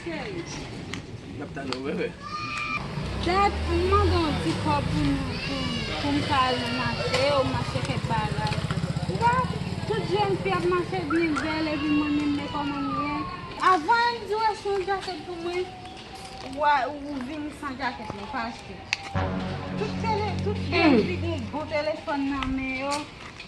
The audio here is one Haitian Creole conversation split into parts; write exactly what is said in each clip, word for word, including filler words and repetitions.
Chèri. N ap tann ou, bebe. Dat, m mande yon ti kòb pou nou, pou, pou m ka al mache, ou mache kèk bagay. Ou pa, tout jèn fi ap mache byen bèl, epi mwen menm, men kòman m ye? Avan m di w achte yon jakèt pou mwen, ou a, ou vin san jakèt, non, pa achte. Tout tele, tout jèn fi gen bon telefòn nan men yo.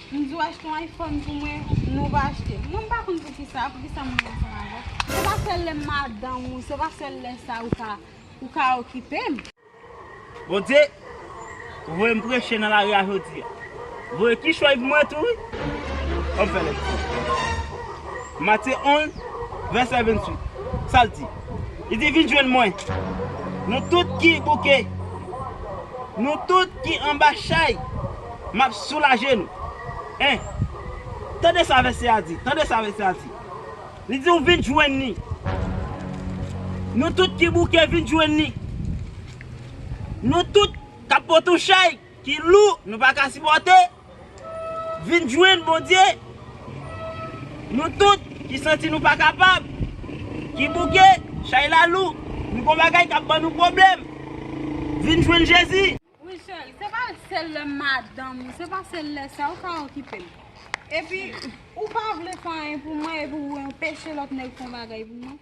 M di w achte yon iPhone pou mwen, nou pa achte. Mwen m pa konn poukisa, poukisa moun ansanm avè w. Se pa sèl lè m madanm ou, se pa sèl lè sa ou ka, ou ka okipe m. Bondye voye m preche nan lari a jodi a. Voye kichòy pou mwen tou, wi. Ann fè lèkti. Matye onz, vèsè venntuit. Sa l di? Li di, vin jwenn mwen. Nou tout ki bouke, nou tout ki anba chay, m ap soulaje nou. En. Tande sa vèsè a di. Tande sa vèsè a di. Li di, ou vin jwenn ni. Nou tout ki bouke, vin jwenn ni. Nou tout k ap pote yon chay ki lou, nou pa ka sipòte, vin jwenn Bondye. Nou tout ki santi nou pa kapab, ki bouke, chay la lou, nou gon bagay k ap ban nou pwoblèm, vin jwenn Jezi. Wi, cheri, se pa sèl lè madanm ou, se pa sèl lè sa ou ka okipe m. Epi, ou pa vle fè anyen pou mwen, epi ou anpeche lòt nèg fè yon bagay pou mwen.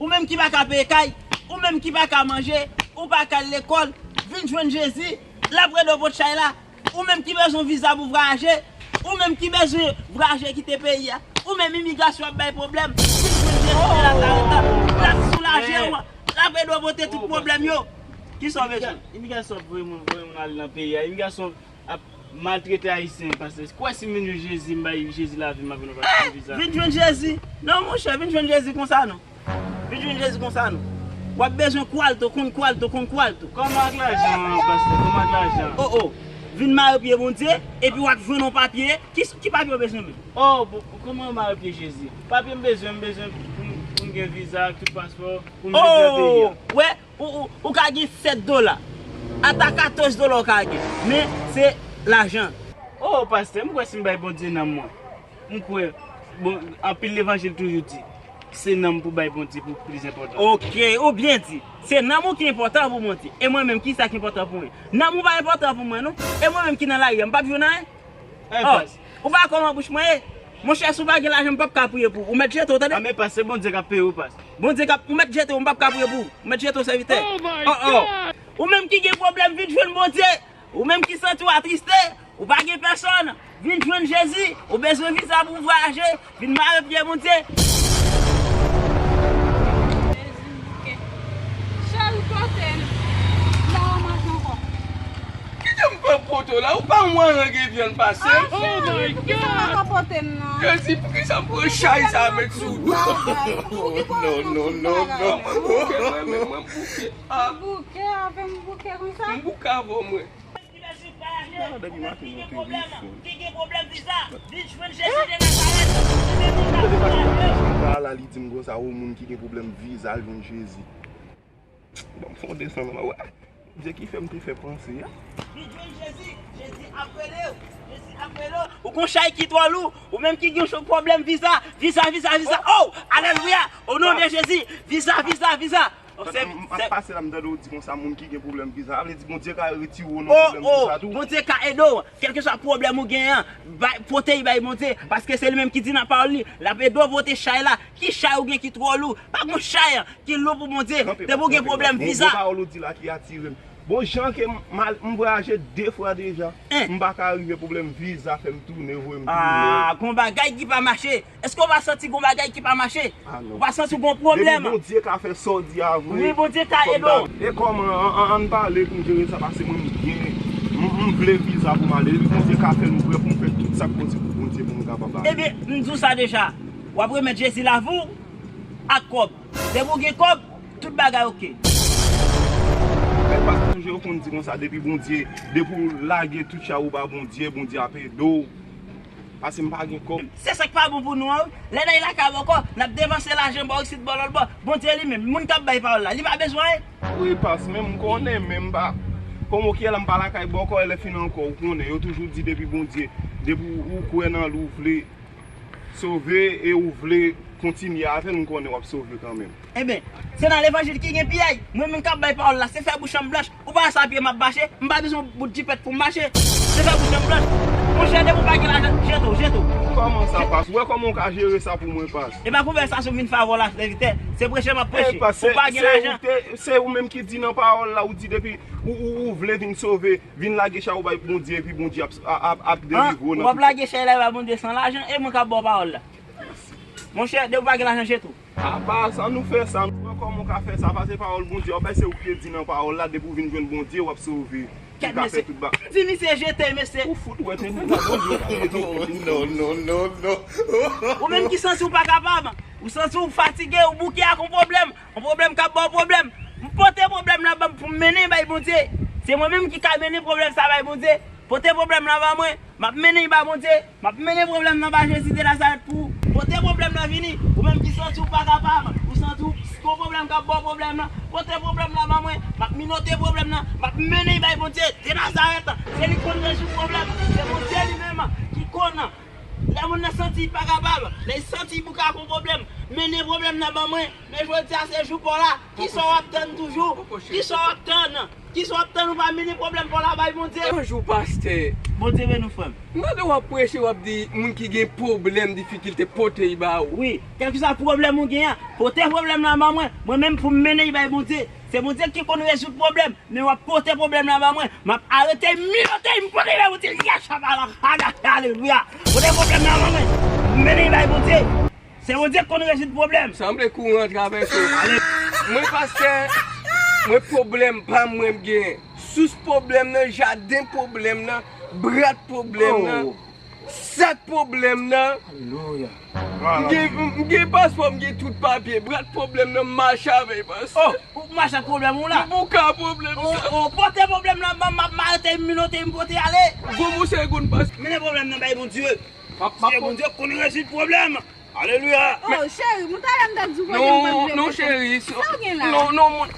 Ou menm ki pa ka peye kay, ou menm ki pa ka manje, ou pa ka al lekòl, vin jwenn Jezi, l ap rede w pot chay la. Ou menm ki bezwen viza pou vwayaje, ou menm ki bezwen vwayaje kite peyi a, ou menm imigrasyon ap bay pwoblèm, vin jwenn Jezi nan Nazarèt la, l ap soulaje w, l ap rede w pote tout pwoblèm yo. Kisa w bezwen? Imigrasyon ap voye moun, voye moun ale nan peyi a. Imigrasyon ap maltrete Ayisyen, pastè. Kwè si m vin jwenn Jezi, m bay Jezi lavi m, m ap vin yon viza. Vin jwenn Jezi. Non, monchè, vin jwenn Jezi konsa non. Vin jwenn Jezi konsa non. W ap bezwen kwalto, konn kwalto, konn kwalto. Kòman ak lajan an, pastè? Kòman ak lajan? Oh, oh. Vin mare pye Bondye, epi w ap jwenn yon papye. Ki, ki papye w bezwen menm? Oh, bon, kòman mare pye Jezi? Papye m bezwen, m bezwen pou m, pou m gen viza ak tout paspò, pou m vin nan peyi a. Oh, wè, ou, ou, ou ka gen sèt dola. Ata katòz dola w ka gen. Men, se lajan. Oh, pastè, m kwè si m bay Bondye nanm mwen. M kwè, bon, anpil levanjil toujou di, se nanm pou bay Bondye pou plis enpòtan. Ok, ou byen di. Se nanm ou ki enpòtan pou Bondye. E mwen menm, kisa ki enpòtan pou mwen? Nanm ou pa enpòtan pou mwen, non. E mwen menm ki nan lari a, m p ap jwenn anyen? Oh, ou pa kòman bouch mwen ye? Monchè, si w pa gen lajan, m p ap ka priye pou ou. Ou mèt jete w, tande? Ah, men pastè, Bondye k ap peye w, pastè. Bondye k ap, ou mèt jete w, m p ap ka priye pou ou. Ou mèt jete w, sèvitè. Oh, oh. Ou menm ki gen pwoblèm, vin jwenn Bondye. Ou menm ki santi w atriste, ou pa gen pèsonn, vin jwenn Jezi. Ou bezwen viza pou w vwayaje, vin mare pye Bondye. Jezi, m bouke. Cheri, pote m. M pa wè manje ankò. Kite m pran poto la, ou pa wè m gen vyann pase m? Ah, cheri, poukisa w pa ka pote m nan? Jezi, poukisa m pran chay sa met sou do? Bagay, ou ki pran nan tout bagay la? Mwen bouke, mwen menm, mwen bouke. Ah. Ou bouke, avè m bouke konsa? M bouke avè w, mwen. Depi maten nou te ri sou li. Tande pastè Chantal la, li di m konsa, o moun ki gen pwoblèm viza, al jwenn Jezi. Bon, m fè yon desann anba, wè. Bondye ki fè m te fè panse a. Vin jwenn Jezi, Jezi ap rele w, Jezi ap rele w. Ou gon chay ki twò lou, ou menm ki gen yon pwoblèm viza, viza, viza, viza. Oh, alelouya, o non de Jezi, viza, viza, viza. M ap pase la, m tande w di konsa, moun ki gen pwoblèm viza, sa vle di Bondye ka retire w nan pwoblèm viza tou. Bondye ka ede w, kèlkeswa pwoblèm ou genyen an, bay, pote l bay Bondye, paske se li menm ki di nan pawòl li, l ap ede w pote chay la. Ki chay ou gen ki twò lou? Pa gon chay ki lou pou Bondye. Depi w gen pwoblèm viza. Gon pawòl ou di la ki atire m. Bon, jan ke m, m al, m vwayaje de fwa deja. M pa ka rive, pwoblèm viza fè m tounen, voye m tounen. Ah, gon bagay ki pa mache. Èske w pa santi gon bagay ki pa mache? Ah, non. Ou pa santi w gon pwoblèm? Depi Bondye ka fè sa w di a vre. Wi, Bondye ka ede w. E kòman, an, an, ann pale pou m jere sa, paske mwen m byen, m, m vle viza pou m ale. Depi Bondye ka fè m prè pou m fè tout sa k posib pou Bondye pou m kapab ale. Ebyen, m di w sa deja. W ap remèt Jezi lavi w ak kòb. Depi w gen kòb, tout bagay oke. Men pastè, sonje yo konn di konsa, depi Bondye, depi w lage tout chay ou ba Bondye, Bondye ap ede w. Paske m pa gen kòb. Se sa k pa bon pou nou an, wi. Lè n al lakay ou ankò, n ap depanse lajan bò isit, bò lòt bò. Bondye li menm, moun k ap bay pawòl la, li pa bezwen anyen. Wi, pas, men m konnen, men m pa, kòm ou ki la, m pa lakay bò ankò, lè fini ankò, ou konnen, yo toujou di depi Bondye, depi ou, ou kwè nan li, ou vle sove e ou vle Kontinye avè l, m konnen w ap sove kanmenm. Ebyen, se nan levanjil ki gen piyay. Mwen menm k ap bay pawòl la, se fè bouch an m blanch. Ou pa wè sa pye m ap mache? M pa bezwen bout jipèt pou m mache. Se fè bouch an m blanch. Monchè, depi w pa gen lajan, jete w, jete w. Kòman sa, pas? Ou wè kòman w ka jere sa pou mwen, pas? E pa konvèsasyon m vin fè avè w la, sèvitè. Se preche m ap preche. Ou pa gen lajan. Se ou menm ki di nan pawòl la, ou di depi ou, ou, ou vle vin sove, vin lage chay ou bay Bondye, epi Bondye ap, ap, ap delivre w nan tout sa. W ap lage chay la bay Bondye san lajan, e mwen k ap ba w pawòl la. Monchè, depi w pa gen lajan, jete w. Apa sa nou fè sa, nou wè kòman w ka fè sa, pase pawòl Bondye, w ap bay se ou ki te di nan pawòl la, depi w vin jwenn Bondye, w ap sove. Ou ka fè tout ba. Di misye jete, mesye. Ou fout wè tenten nan Bondye, ou pa jete w. Non, non, non, non. Ou menm ki santi w pa kapab, ou santi w fatige, ou bouke ak yon pwoblèm, yon pwoblèm k ap ba w pwoblèm. M pote pwoblèm nan ban m pou m mennen bay Bondye. Se mwen menm ki ka mennen pwoblèm sa bay Bondye. Pote pwoblèm nan ban mwen. M ap mennen l ba Bondye. M ap mennen pwoblèm nan ba Jezi de Nazarèt pou ou. Pote pwoblèm nan vini. Ou menm ki santi w pa kapab, ou santi w gon pwoblèm k ap ba w pwoblèm nan, pote pwoblèm nan ba mwen. M ap minote pwoblèm nan. M ap mennen l bay Bondye de Nazarèt. Se li k konn rezoud pwoblèm. Se Bondye li menm ki konn. Lè moun nan santi l pa kapab, lè l santi l bouke ak yon pwoblèm, mennen pwoblèm nan ba mwen. Men jodi a se jou pa w la. Kisa w ap tann toujou? Kisa w ap tann? Kisa w ap tann? Ou pa mennen pwoblèm pa w la bay Bondye? Bonjou, pastè. Bondye beni w, frè m. M tande w ap preche, w ap di moun ki gen pwoblèm, difikilte, pote l ba ou. Wi, kèlkeswa pwoblèm ou gen an, pote pwoblèm nan ban mwen. Mwen menm pou m mennen l bay Bondye. Se Bondye ki konn rezoud pwoblèm. Men w ap pote pwoblèm nan ban mwen. M ap arete minote, m pote l bay Bondye. Yachaba la kada, alelouya. Pote pwoblèm nan ban mwen. M mennen l bay Bondye. Se Bondye k konn rezoud pwoblèm. Sanble kouran travèse. Ale. Mwen pastè, mwen pwoblèm pa m mwen m gen. Sous pwoblèm nan, jaden pwoblèm nan, brat pwoblèm nan, sak pwoblèm nan. Alelouya. M gen, m gen paspò, m gen tout papye. Brat pwoblèm nan, m mache avè l, pastè. Oh, ou mache ak pwoblèm ou la? M bouke ak pwoblèm sa. Oh, pote pwoblèm nan ban m, m ap arete minote, m pote ale. Gwo mouche goun, pastè. Mennen pwoblèm nan bay Bondye. Paske Bondye konn rezoud pwoblèm. Alelouya. Oh, cheri, m talè m t ap di w kote m pral vle. Non, non, cheri. Sa w gen la? Non, non,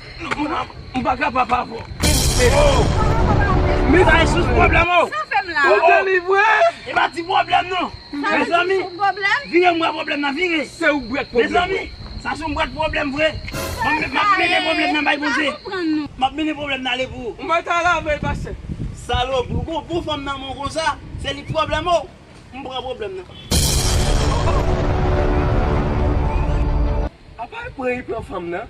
m pa kapab avè w. Oh. Men sa e sous pwoblèm, oh. Sa w fè m la? Ou delivre. E pa ti pwoblèm, non. Mezanmi, vire m wè pwoblèm nan, vire. Se ou bwèt pwoblèm. Mezanmi, sa se yon bwèt pwoblèm vre. M ap mennen pwoblèm nan bay Bondye. M ap mennen pwoblèm nan ale pou ou. Ou mèt al avè l, pastè. Salopri, ou gon bon fanm nan men w konsa, se li pwoblèm ou. M pran pwoblèm nan. Apa l pran, li pran fanm nan?